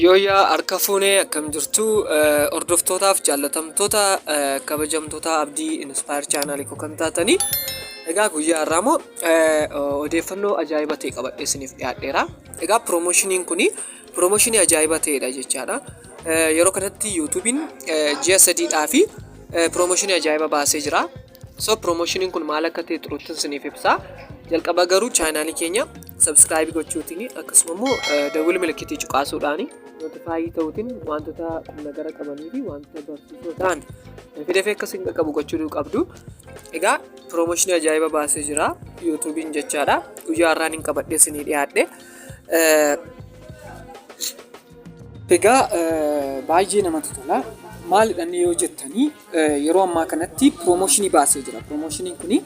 Yooyyaa harka fuunee, akkam jirtu hordoftootaaf jaallatamtoota, kabajamtoota Abdii Inspire chaanaalii koo kan taatanii? Egaa guyyaa har'aa immoo odeeffannoo ajaa'iba ta'e qabadhee isiniif dhiyaadheera. Egaa piroomoshiniin kuni piroomooshinii ajaa'iba ta'edha jechaadha. Yeroo kanatti yuutuubiin ji'a sadiidhaa fi piroomooshinii ajaa'iba baasee jira. So piroomoshiniin kun maal akka ta'e xuruuttin isiniif ibsa. Jalqaba garuu chaanaalii keenya subscribe gochuutiin, akkasuma immoo dawwil milikitii cuqaasuudhaan notifaayii ta'uutiin, wantoota qubnagara qabanii fi wantoota barsiisoo ta'an dafee dafee akka isin qaqqabu gochuu qabdu. Egaa piroomooshinii ajaa'iba baasee jira yuutuubiin jechaadha. Guyyaa har'aan hin qabadhee isinii dhiyaadhe. Egaa baay'ee namatti tola. Maalidha inni yoo jettanii, yeroo ammaa kanatti piroomooshinii baasee jira. Piroomoshiniin kuni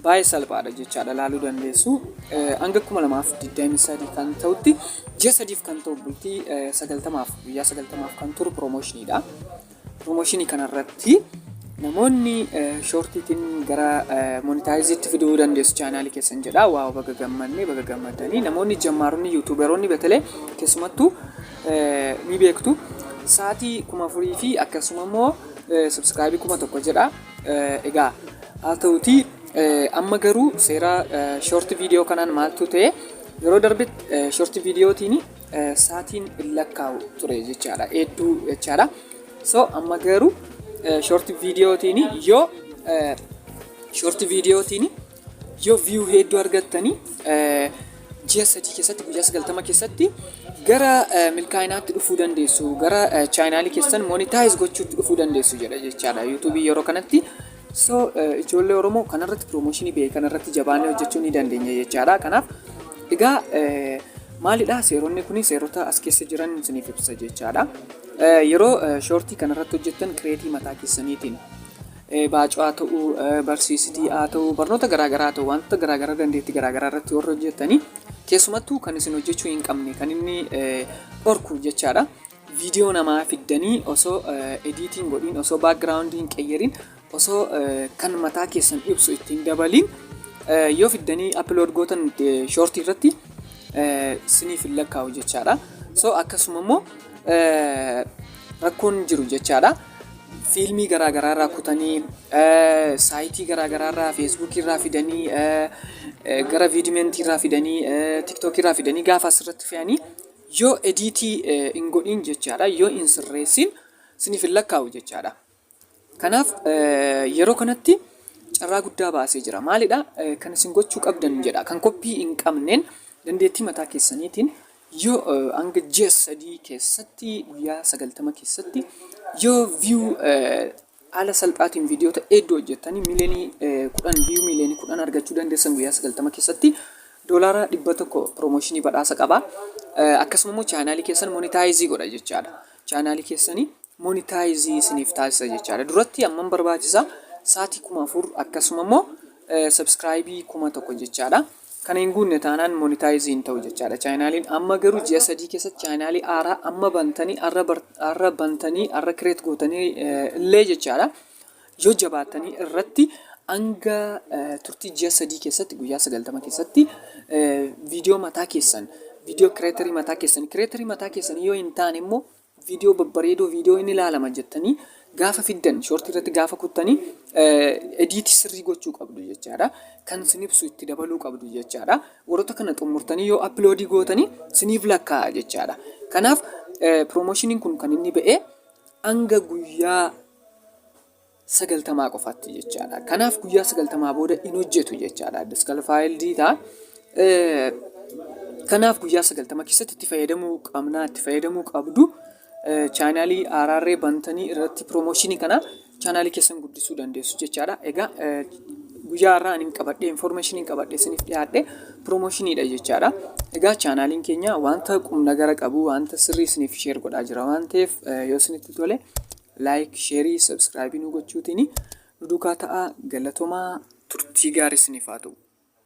baay'ee salphaadha jechaadha, ilaaluu dandeessu. Hanga 2023 kan ta'utti, ji'a 3f kan ta'u, bultii 90f, guyyaa 90f kan turu piroomoshiniidha. Piroomooshinii kanarratti namoonni shoortiitiin gara monetaayiziitti fiduu dandeessu chaanaalii keessan jedha. Wow, baga gammannee, baga gammadanii. Namoonni jammaaronni, yuutuuberoonni betelee keessumattuu ni beektu. Sa'aatii 4000 fi akkasuma immoo subscribe 1000 jedha. Egaa haa ta'utii, amma garuu seera short viidiyoo kanaan maaltu ta'e? Yeroo darbe short viidiyootiin sa'aatiin hin lakkaa'u ture jechaadha. Hedduu jechaadha. So amma garuu short viidiyootiin yoo view hedduu argattanii, ji'a 3 keessatti, guyyaa 90 keessatti gara milkaa'inaatti dhufuu dandeessu, gara chaanaalii keessan monetize gochuutti dhufuu dandeessu jedha jechaadha yuutuubii yeroo kanatti. So ijoollee Oromoo, kanarratti piroomooshinii ba'e kanarratti jabaannee hojjechuu ni dandeenya jechaadha. Kanaaf egaa maalidha seeronni kuni? Seerota as keessa jiran isiniif ibsa jechaadha. Yeroo shoortii kanarratti hojjettan, creative mataa keessaniitiin baacoo haa ta'uu, barsiisitii haa ta'uu, barnoota garaagaraa haa ta'uu, wantoota garaagaraa dandeettii garaagaraa irratti warra hojjettanii, keessumattuu kan isin hojjechuu hin qabne kan inni dhorku jechaadha. Viidiyoo namaa fiddanii osoo editing godhiin, osoo background hin qeyyeriin, osoo kan mataa keessan ibsu ittiin dabaliin yoo fiddanii upload gootan, shoortii irratti siniif hin lakkaa'u jechaadha. So akkasuma immoo rakkoon jiru jechaadha. Fiilmii garaagaraa irraa kutanii, saayitii garaagaraa irraa, feesbuukii irraa fidanii, gara viidimentii irraa fidanii, tiktookii irraa fidanii gaafa asirratti fe'anii, yoo ediitii hin godhin jechaadha, yoo hin sirreessin siniif hin lakkaa'u jechaadha. Kanaaf yeroo kanatti carraa guddaa baasee jira. Maalidha kan isin gochuu qabdan jedha. Kan koppii hin qabneen dandeettii mataa keessaniitiin yoo hanga ji'a 3 keessatti, guyyaa 90 keessatti yoo view haala salphaatiin viidiyoota hedduu hojjettanii, miiliyoonii 10 view, miiliyoonii 10 argachuu dandeessan guyyaa 90 keessatti, $100 piroomooshinii badhaasa qaba. Akkasuma immoo chaanaalii keessan monetize godha jechaadha. Chaanaalii keessanii monetize isiniif taasisa jechaadha. Duratti hammam barbaachisa? Sa'aatii 4000, akkasuma immoo subscribe 1000 jechaadha. Kana hin guunne taanaan monetize hin ta'u jechaadha chaanaaliin. Amma garuu ji'a 3 keessatti chaanaalii haaraa amma bantanii, har'a bantanii, har'a create gootanii illee jechaadha. Yoo jabaattanii irratti hanga turtii ji'a 3 keessatti, guyyaa 90 keessatti viidiyoo mataa keessan, viidiyoo creator mataa keessan, creator mataa keessan yoo hin taane immoo viidiyoo babbareedoo, viidiyoo inni ilaalama jettanii gaafa fiddan, shoortii irratti gaafa kuttanii, ediitii sirrii gochuu qabdu jechaadha. Kan isin ibsu itti dabaluu qabdu jechaadha. Warroota kana xumurtanii yoo upload gootanii, siniif lakkaa'a jechaadha. Kanaaf piroomoshiniin kun kan inni ba'e hanga guyyaa 90 qofaatti jechaadha. Kanaaf guyyaa 90 booda hin hojjetu jechaadha. Disqualified ta'a. Kanaaf guyyaa 90 keessatti itti fayyadamuu qabnaa, itti fayyadamuu qabdu. Chaanaalii haaraarree bantanii irratti piroomooshinii kana chaanaalii keessan guddisuu dandeessu jechaadha. Egaa guyyaa har'aa ani qabadhee, information qabadhee isiniif dhiyaadhe piroomoshiniidha jechaadha. Egaa chaanaaliin keenya wanta qubnagara qabu, wanta sirrii isiniif share godhaa jira waan ta'eef, yoo isinitti tole like, share, subscribe nu gochuutiin nu duukaa ta'aa. Galatomaa, turtii gaarii isiniif haa ta'u.